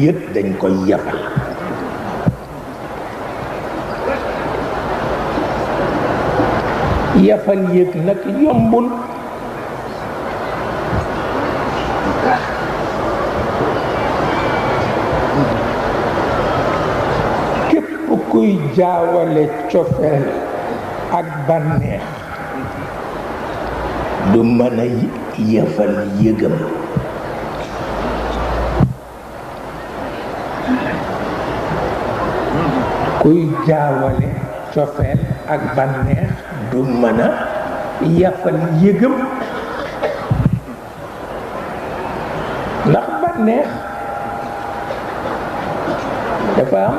yëg dañ koy yafal yafal yëg nag yombul képp kuy jaawale cofeel ak bànneex du mën a yafal yëgam kuy jaawale cofeel ak bànneex du mën a yafal yëgam ndax bànneex dafa am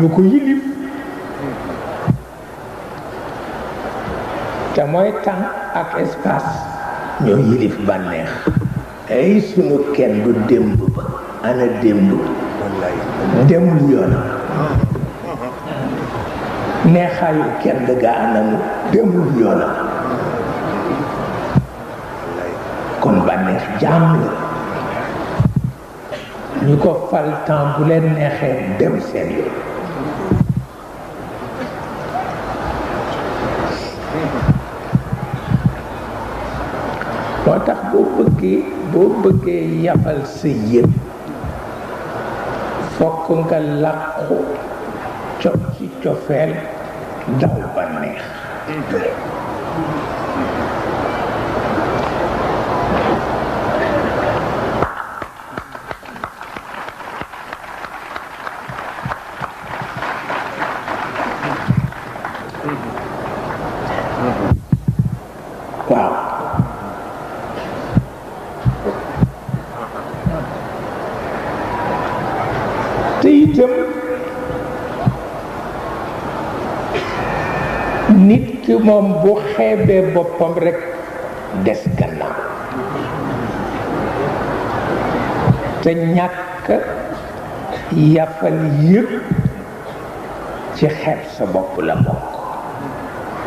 ñu ko yilif te mooy temps ak espace ñoo yilif bànneex ay sunu kenn du démb ba ana démb demul yoonam neexaayu kenn ga anamu demul yoonam kon bànneex jaam la ñu ko fal temps bu leen neexee dem seen yoon moo tax boo bëggee yafal sa yëg fokk nga làqu ci cofeel daw bànneex waaw te itam nit ki moom bu xeebee boppam rekk des gannaaw te ñàkk yafal yëpp ci xeeb sa bopp la bokk